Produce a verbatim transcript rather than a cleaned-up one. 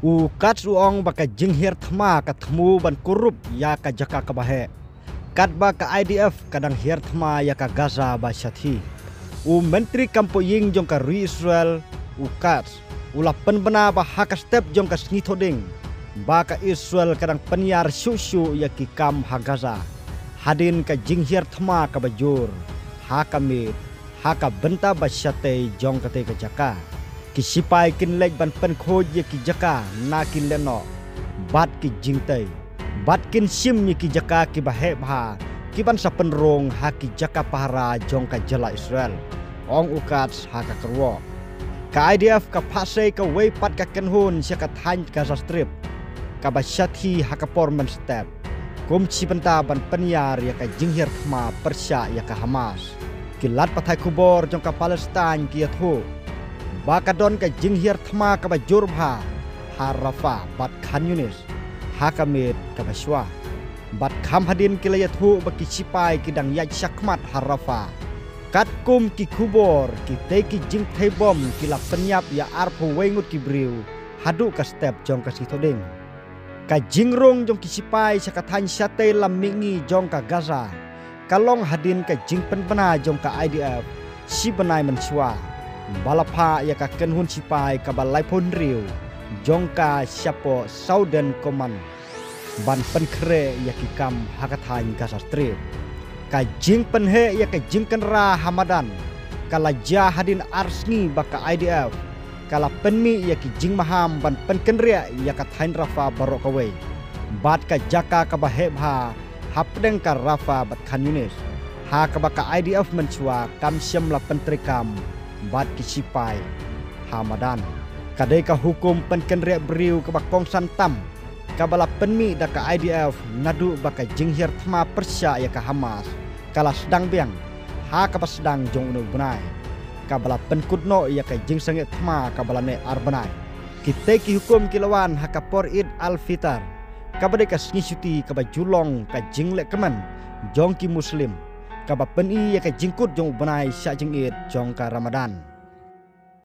U Katz u ong ba ka jinghiar thma ka thmu ban kurup ïa ka jaka kaba heh, katba ka I D F ka dang hiar thma ïa ka Gaza ba shathie. U Myntri Kam Poh Ïing jong ka ri Israel, u Katz, u la pynbna ba ha ka step jong ka sngi Thohdieng ba ka Israel ka dang pynïar shuh shuh ïa ki kam ha Gaza hadien ka jinghiar thma kaba jur ha ka miet, ha ka bynta ba shatei jong katei ka jaka. Ki sipai kin leit ban pynkhuid ïa ki jaka na ki lehnoh bad ki jingtei, bad kin shim ïa ki jaka kiba heh bha, kiban sa pynrung ha ki jaka pahara jong ka jylla Israel, ong u Katz ha ka kyrwoh. Ka I D F ka phah sei kawei pat ka kynhun sha ka thaiñ Gaza Strip, kaba shathie ha ka por mynstep, kum shi bynta ban pynïar ïa ka jinghiar thma pyrshah ïa ka Hamas. Ki lad pathai khubor jong ka Palestine ki ïathuh ba ka don ka jinghiar thma kaba jur bha ha Rafah bad Khan Yunis ha ka miet kaba shuwa. Bad kham hadien ki la ïathuh ba ki sipai ki dang ïaid shakhmat ha Rafah. Katkum ki khubor, kitei ki jingthei bom ki la pynïap ïa arphew wei ngut ki briew haduh ka step jong ka sngi Thohdieng. Ka jingrung jong ki sipai sha ka thaiñ shatei lam mihngi jong ka Gaza ka long hadien ka jingpynbna jong ka I D F shi bnai mynshuwa, ba la phah ïa ka kynhun sipai kaba laiphew hynriew jong ka shapoh Southern Command ban pynkhreh ïa ki kam ha ka thaiñ Gaza Strip. Ka jingpynheh ïa ka jingkynra ha madan ka la jia hadien ar sngi ba ka I D F ka la pynmih ïa ki jingmaham ban pynkynriah ïa ka thaiñ Rafah baroh kawei bad ka jaka kaba heh bha hapdeng ka Rafah bad Khan Yunis, ha kaba ka I D F mynshuwa kam shym la pyntreikam bad ki sipai ha madan. Ka dei ka hukum pynkynriah briew kaba kongsan tam kaba la pynmih da ka I D F naduh ba ka jinghiar thma pyrshah ïa ka Hamas ka la sdang biang ha kaba sdang jong une u bnai, kaba la pynkut noh ïa ka jingsangeh thma kaba la neh ar bnai. Kitei ki hukum ki la wan ha ka por Eid al-Fitr, kaba dei ka sngi shuti kaba ju long ka jinglehkmen jong ki Muslim, kaba pyni ïa ka jingkut jong u bnai shah jingit jong ka Ramadan.